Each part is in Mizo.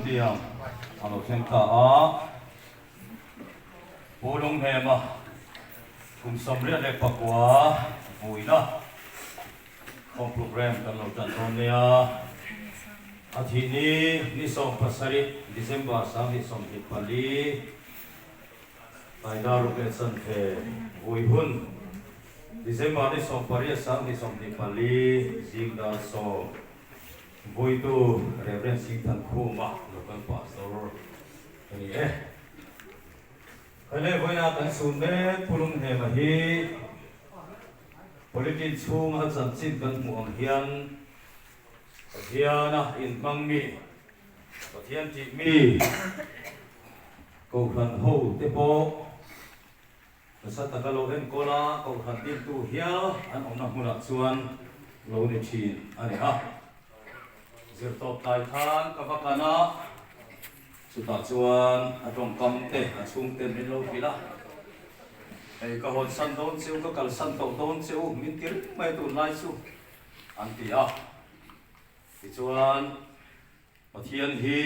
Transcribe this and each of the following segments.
tiang a lo thleng ta a. Pu Lunghnema kum 89 vuina khawm programme kan lo tan dawn nia. A thih ni ni 17 December 2024 Taida ruk leh chanve vui hun December ni 18 2024 zing dar 10 vuitu Rev. Singthankhuma Local Pastor a ni e. Khaile vawiina kan sun mek Pu Lunghnema hi Politics chhunga a chanchin kan hmuh ang hian Pathiana inhmang mi, Pathian tih mi Kohhran ho te pawh nasa taka lo enkawl a, Kohhran dintu hial an awmna hmunah chuan lo ni thin a ni a. Zirtawp tlai khan ka va kan a, chutah chuan a tawngkam te a chhungten min lo hrilh a, Hei ka hawnsan dawn che u, ka kalsan tawh dawn che u, min ti reng mai tunlai chu an ti a. Tichuan Pathian hi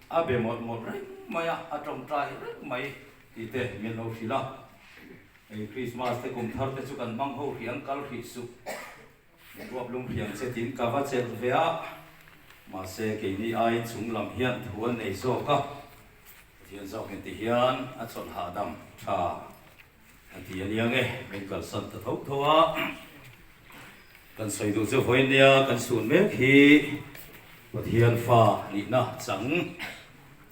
a be mawlh mawlh reng mai a, a tawngtai reng mai tih te min lo hrilh a. Hei Krismas te kum thar te chu kan hmang ho hrih ang kal hrih suh. Min ruap lung hriam che tin ka va chelh ve a, mahse keini aiin chung lam hian thu an nei zawk a, Pathian zawkin ti hian a chawlh hahdam tha a ti a nia nge min kalsan ta tho tho a, kan sawi duh chu vawiin nia kan sun mek hi Pathian fa nihna chang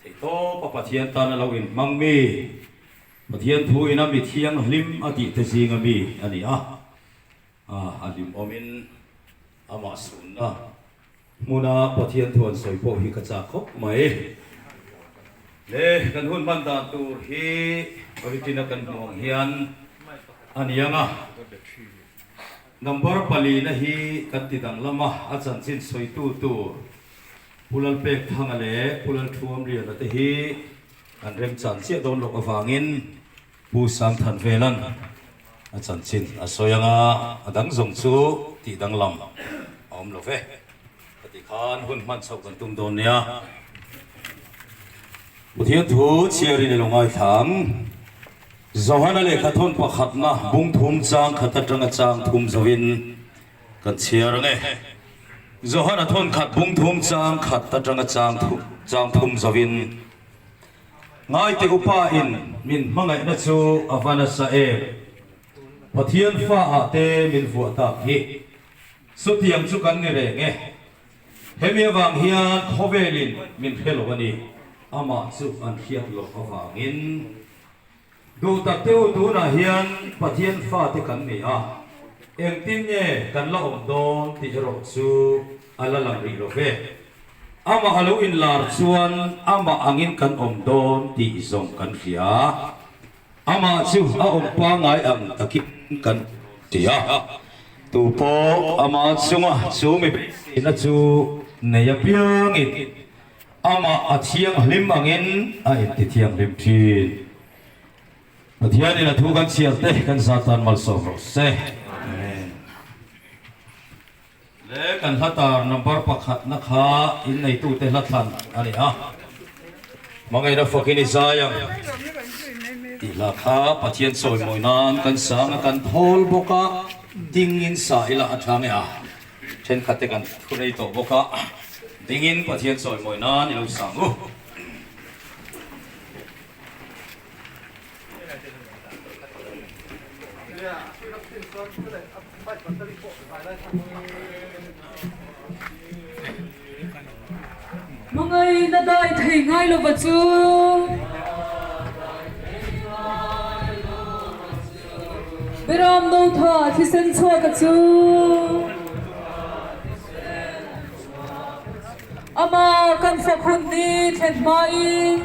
thei tawp a Pathian tana lo inhmang mi Pathian thu ina mi thianghlim a tih te zinga mi a ni a. A hlimawmin amah sunna hmuna Pathian thu an sawi pawh hi ka chak khawp mai. Le kan hun hman dan tur hi Bulletin a kan hmuh ang hian a ni ang a. Number palina hi kan ti danglam a, a chanchin sawitu tur Pu Lalpekthanga leh Pu Lalthuamliana te hi an remchan chiah dawn loh avangin Pu Sangthanvelan a chanchin a sawi ang a, a dang zawng chu tih danglam a awm lo ve. Ka ti khan hun hman chhoh kan tum dawn nia. Pathian thu chhiarin i lo ngaithla ang. Johana lehkha thawn pakhatna bung thum chang khat atanga chang thum zoin kan chhiar ang e. Johana thawn khat bung thum chang khat atanga chang thum zoin. Ngaite upa in min hmangaihna chu a va nasa em? Pathian fa ah te min vuah tak hi. Chutiang chu kan ni reng e. Hemi avang hian khawvel in min hre lo a ni. Amah chu an hriat loh avangin. Duh tak te u tunah hian Pathian fa te kan ni a, engtin nge kan la awm dawn tih erawh chu a la lang rih lo ve. Amah a lo inlar chuan amah angin kan awm dawn tih zawng kan hria. Amah chu a awm pangngai ang takin kan ti a. Tu pawh amah chunga chu mi beiseina chu nei apiangin amah a thianghlim angin a intithianghlim thin. Pathianin a thu kan chhiar te kan zatan malsawm rawh se. Amen. Le kan hla tar number pakhatna kha inneitute hla thlan a ni a, hmangaihna fakin i zai ang tih hla kha Pathian chawimawi nan kan sang a, kan thawl bawk a, dingin sa ila a tha nge a, thenkhat te kan thu rei tawh bawk a, dingin Pathian chawimawi nan i lo sang u. Hmangaihna dai thei ngai lova chu. Beram no tha thisen chhuak a chu. Amah kan fak hun ni thlen hmain.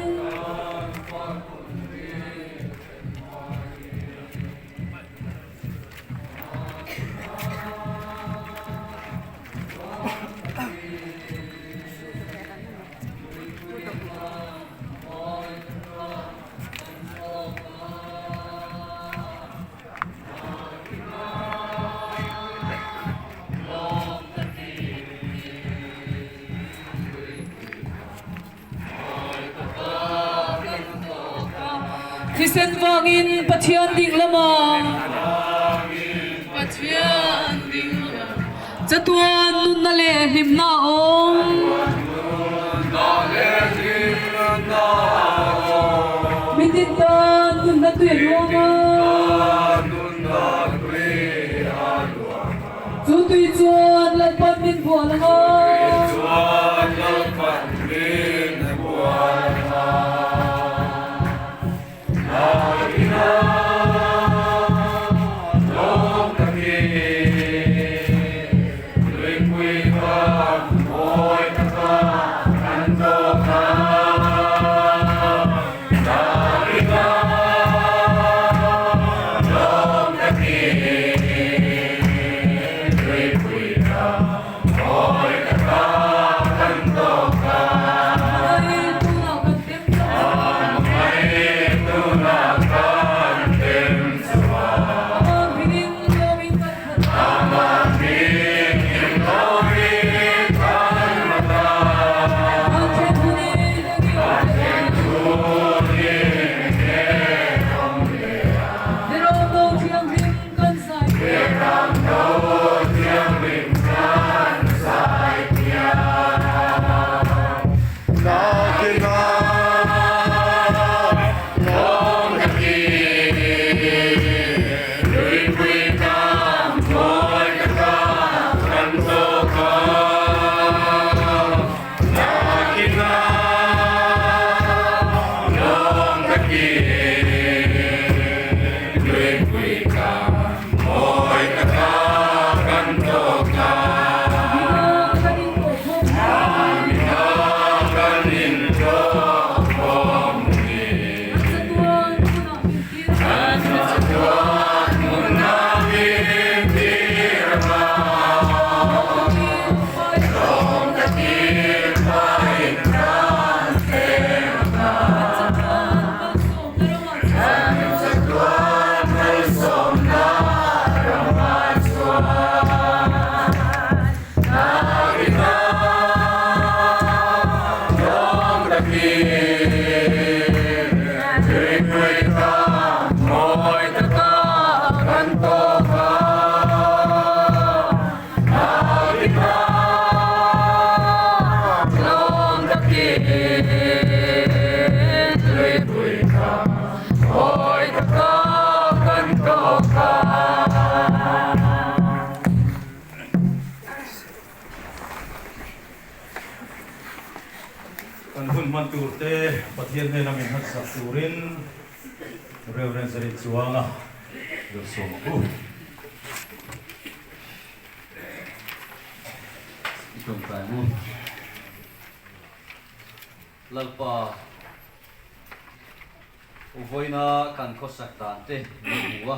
Thisen vangin Pathian ding lamah Pathian ding lamah Chatuan nunna leh hlimna a awm. Mitin tan nunna tui a luang a. Chu tui chuan Lalpan min bual ang a. Kan hun hman tur te Pathian hnena min hmansak turin Rev. Zarin Chuanga Lawmsawm ang u. I tawngtai ang u. Lalpa, vawiina kan khawsak dan te min hmu a,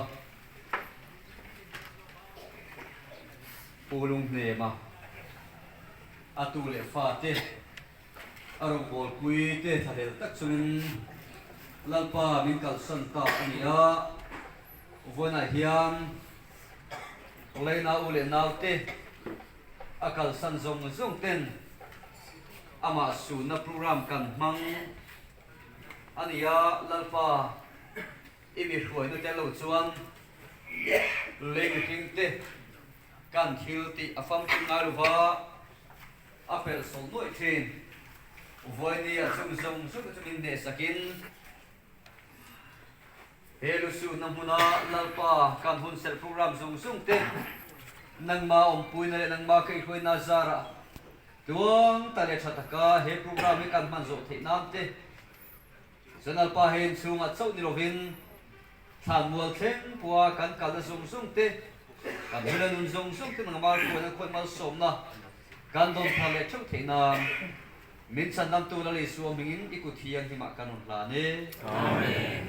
Pu Lunghnem a, a tu leh fa te, a rawngbawlpui te thlahlel tak chungin Lalpa min kalsan ta a ni a, vawiinah hian Leina u leh naute a kalsan zawng zawng ten amah sunna program kan hmang a ni a, Lalpa i mi hruaina tel lo chuan lei mihring te kan thil tih a famkim ngai lo va, a pelh sawlh nuaih thin. Vawinia chung zawng zawng te chu min hnehsakin He lusuhna hmuna Lalpa kan hun serh program zung zung te, nangma awmpuina leh nangma kaihhruaina zarah tuang ta leh tha taka he program hi kan hman zawh theih nan te, chuan Lalpa he inchhungah chauh ni lovin thlanmual thleng pawha kan kalna zung zung te, kan hmela nun zung zung te nangma khuaina khawi malsawmna kan dawn thar leh theuh theih nan. Min chhandamtu Lal Isua hmingin i kut hi an hlimah kan rawn hlan e. Amen.